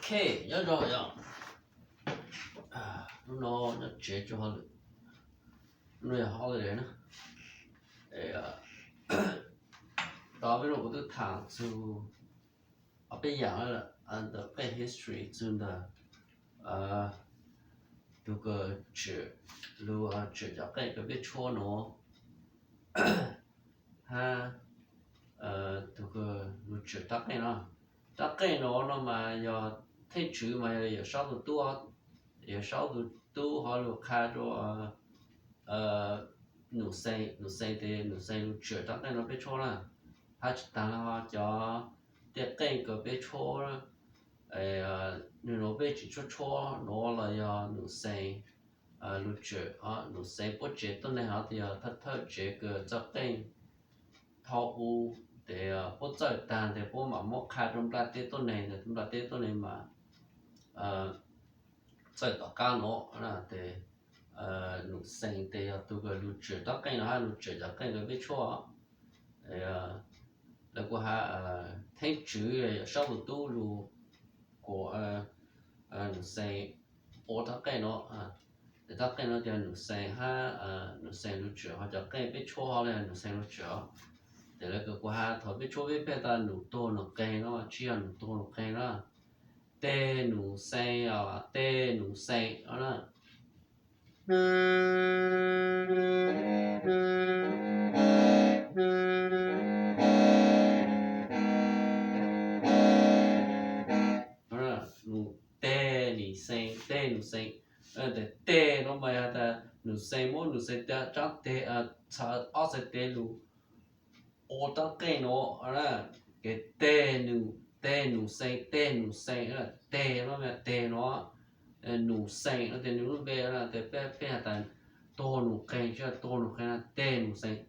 Ok, nyob zoo yom. Hnub no nyob tsev tso hauj lwm, hnub no yog holiday na. Tau peb no kuv twb tham txug ob peb yaam ntawm peb history txug ntawm tug kws tsim lug tsim cov qeej kws peb tshuab nuav hab tug kws lug tsim rab qeej no. Rab qeej no no mas yog theej tswv mas yog Yawm Saub tug tub, Yawm Saub tug tub ho lug qha rua Num Xees, Num Xees tes Num Xees lug tsim rab qeej no peb tshuab na. Hab tsi taag le ho cov tej qeej kws peb tshuab, nwg nuav peb tsi tshuab tshuab nuav los yog Num Xees lug tsim. Num Xees puab tsev tuab neeg hov tes yog thawj thawj tsev kws txawj qeej. Thaus u tes puab txawj taag tes puab mam muab qha rua nplaj teb tuab neeg, nplaj teb tuab neeg mas txawj tom qab nuav tes Num Xees tes yog tug kws lug tsim rab qeej no hab lug tsim cov qeej kws peb tshuab. Lawv kuj has theej tswv Yawm Saub tug tub lug kuas Num Xees ua rab qeej no. Tes rab qeej no tes Num Xees hab Num Xees lug tsim, ho cov qeej peb tshuab hov le Num Xees lug tsim. Tes lawv kuj has thaus peb tshuab peb pheej tas Num Tuag Num Qeeg no, tsi yog Num Tuag Num Qeeg na. Teg Num Xees, Teg Num Xees no na. Num Teg Num Xees, Teg Num Xees. Tes teg no mas yog tas Num Xees muab Num Xees tsaab teg, txhais ob txhais tes lug ua rab qeej no na. Tes teg Num, Teg Num Xees, Teg Num Xees, teg no mas teg no, Num Xees no tes nwg lub npe na, tes peb has tas Tuag Num Qeeg, tsi Tuag Num Qeeg na, Teg Num Xees.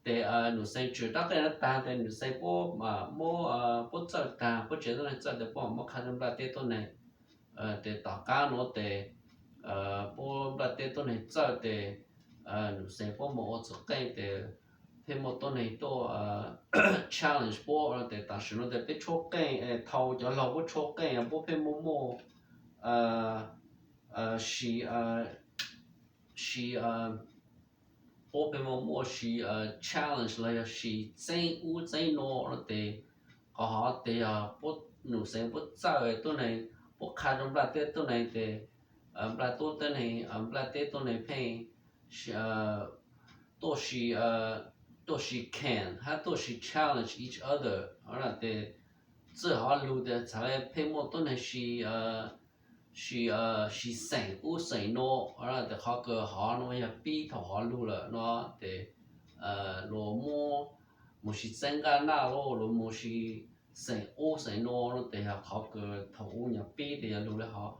Tes Num Xees tsim rab qeej no taag tes Num Xees puab, puab txawj taag, puab tsev tuab neeg txawj tes puab muab qha rua nplaj teb tuab neeg. Tes tom qab nuav tes puab nplaj teb tuab neeg txawj tes Num Xees puab moog ua txug qeej tes pheej muaj tuab neeg tuaj challenge puab no tes tam sim no tes peb tshuab qeej, thaus cov laug puab tshuab qeej puab pheej muaj muaj si, si puab pheej muaj muaj si challenge los yog si txeeb ub txeeb no no tes qhov hov tes yog puab Num Xees puab txawj tuab neeg, puab qha rua nplaj teb tuab neeg tes nplaj teb tuab neeg, nplaj teb tuab neeg pheej tuaj si, tuaj si can hab tuaj si challenge each other no tes txawj hov lug tes txhad le pheej muaj tuab neeg si, si, si xeem ub xeem no. Tes qhov kws hov no yog pib thaus hov lug lawm no tes luas muab moog si txeeb nqaj naj los luas moog si xeem ub xeem no no tes yog qhov kws thaus ub nyuas pib tes yog lug le hov.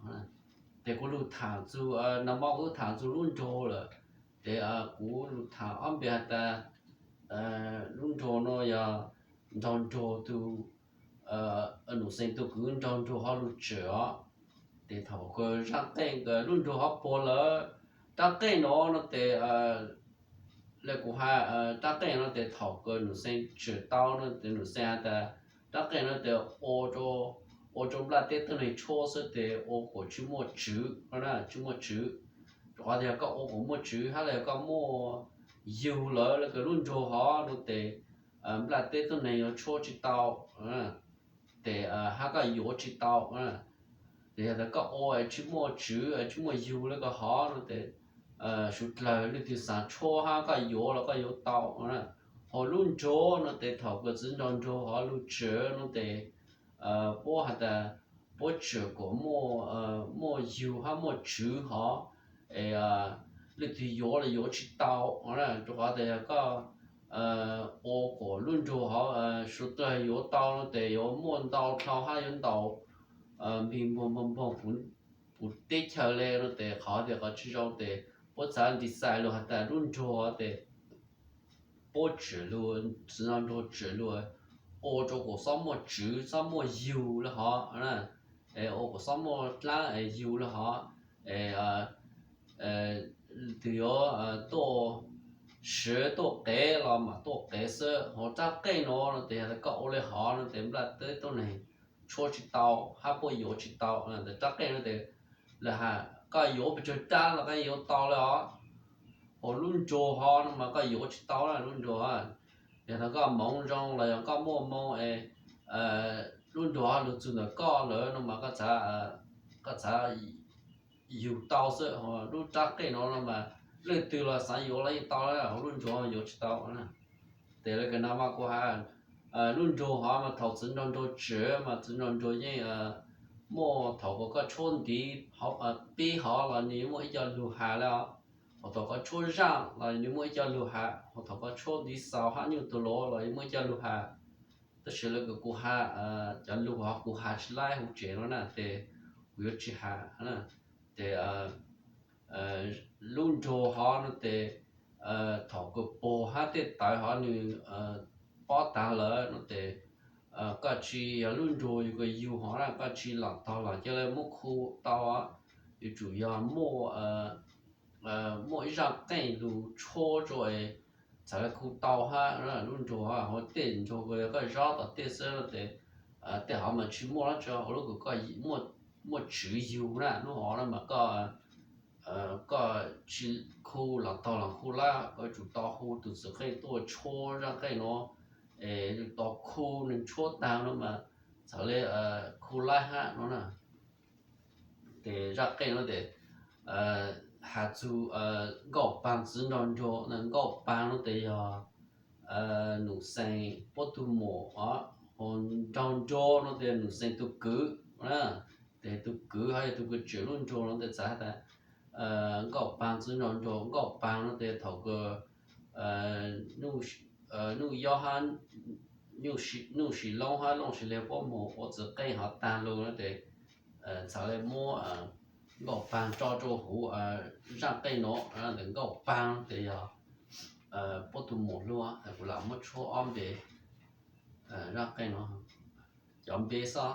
Tes kuv lug thaam txug, nag mo kuv lug thaam txug lub nraug lawm, tes kuv lug thaam ob npe has tas lub nraug no yog nraug nraug tug, Num Xees tug kwv nraug nraug hov lug tsim os. Tes thaus kws zaaj qeej kws lub nraug hov puag lawm, rab qeej no no tes le kuv has rab qeej no tes thaus kws Num Xees tsim tau no tes Num Xees has tas rab qeej no tes ua rua nplaj teb tuab neeg tshuab xwb tes ua kuas tsi muaj tswv, tsi muaj tswv. Rua qhov tias yog koj ua kuas muaj tswv hab le yog koj muaj yug lawm le kws lub nraug hov no tes nplaj teb tuab neeg yuav tshuab tsi tau, tes hab koj yuav tsi tau. Tes yog tas koj ua tsi muaj tswv tsi muaj yug le kws hov no tes suav dlawg leej twg xaav tshuab hab koj yuav los koj yuav tau. Ho lub nraug no tes thaus kws txiv nraug nraug hov lug tsim no tes puab has tas puab tsim kuas muaj yug hab muaj tswv hov, es leej twg yuav los yuav tsi tau. Rua qhov tas yog koj ua kuas lub nraug hov suav dlawg yuav tau no tes yuav muaj ntau dlhau hab yuav ntaus npig npoog npoog npoog puv teb chaws le no tes qhov tias qhov tsi zoo tes puab txhad decide lug has tas lub nraug tes puab tsim lug, txiv nraug nraug tsim lug ua rua kuas xob muaj tswv xob muaj yug le hov, es ua kuas xob muaj dlaab yug le hov, es leej twg yuav tuaj siv tuaj qev los mam tuaj qev xwb. Hauv rab qeej no no tes yog koj ua li hov no tes nplaj teb tuab neeg tshuab tsis tau hab puab yuav tsis tau. Tes rab qeej no tes lawv has koj yuav pes tsawg rab los koj yuav tau li os. Hauv lub nruas hov no mas koj yuav tsis tau lub nruas. Yog thaum koj moov zoo los yog koj muaj moo es lub nruas hov lug txug ntawm koj lawm no mas koj txav, koj txav yug tau xwb. Lub rab qeej no no mas leej twg los xav yuav los yeej tau, hauv lub nruas yuav tsis tau. Tes lawv kawm no mas kuv has, lub nruas hov mas thaum txiv nraug nruas tswm mas txiv nraug nruas yeej muaj, thaum uas koj tshuab ntiv pib hov los nws muaj ib co lug has li os. Hos thaum koj tshuab zaaj los nws muaj ib co lug has, hos thaum koj tshuab ntiv xaus hab nyuj tug luav los muaj ib co lug has. Tab sis lawv kawm kuv has, cov lug hov kuv has tsis laib huv tsev no na tes kuv yuav tsis has. Tes lub nruas hov no tes thaum kws puag hab tej tawv hov nws pob taag lawm no tes koj tsis, yog lub nruas yug kws yug hov na koj tsis los tog los ca le muab khu tau. Yuav tsum yog muaj, muaj ib zaaj qeej lug tshuab rua txhad le khu tau hab. Lub nruas hov tej nruas kws koj zob tom tej xwb no tes tej hov mas tsis muaj dlaab tsi, lub kws koj muaj tswv yug na lub hov no mas koj, koj tsis khu los tog los khu lawm, koj yuav tsum tau hu tug txiv qeej tuaj tshuab zaaj qeej no es tau khu nwg tshuab taag no mas txhad le khu laib hab no na. Tes zaaj qeej no tes has txug Nkauj Paag txiv nraug nruas. Nkauj Paag no tes yog Num Xeem puab tug mum, hos nraug nruas no tes Num Xeem tug kwv. Tes tug kwv hov yog tug kws tswm lub nruas no tes txhad has tas Nkauj Paag txiv nraug nruas. Nkauj Paag no tes thaum kws Nuj Yob hab Nuj Sis Loob hab Looj Sis Liag puab moog ua txiv qeej hov taag lug no tes txhad le muab Nkauj Paag tso rua huv zaaj qeej no. Ntawm Nkauj Paag no tes yog puab tug mum hlub, kuv lam muab tshuab ob npe zaaj qeej no, cov npe xob.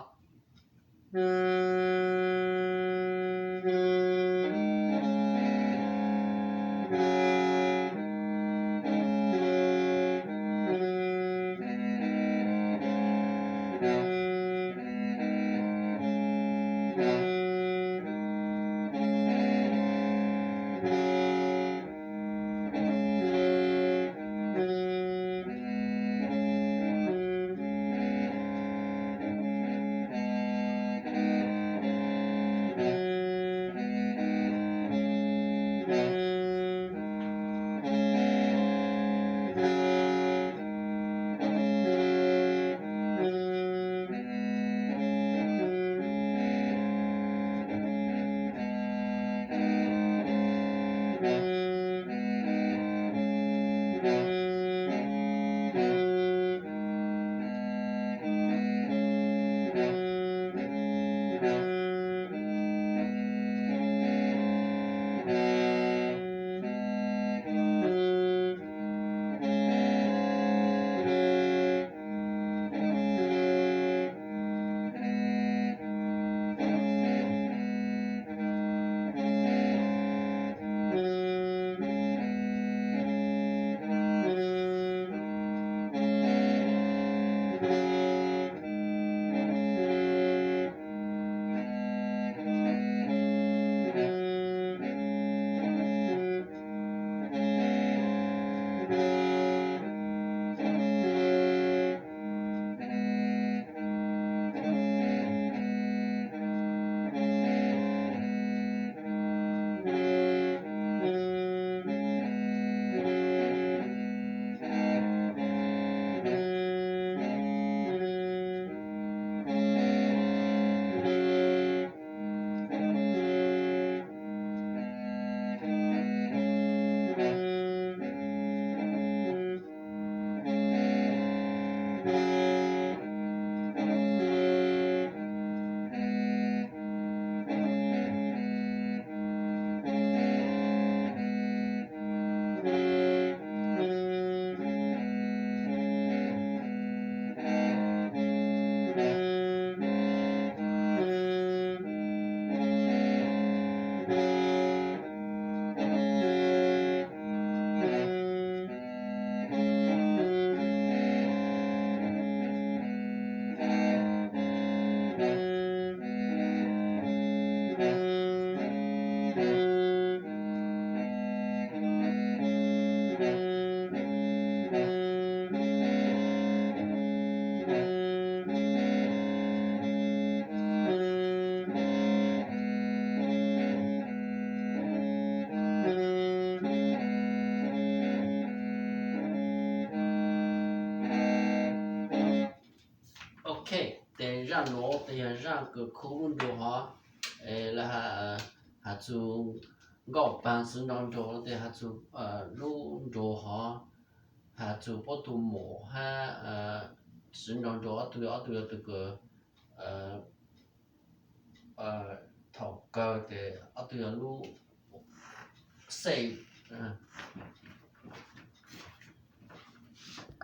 Tes zaj nuav tes yog zaj kws khub lub nruas hov, lawv has txug nkauj paag txiv nraug nruas tes has txug lub nruas hov, has txug puab tug muam hab txiv nraug nruas ob tug, ob tug yog tug kws thaum kawg tes ob tug yog lub xej,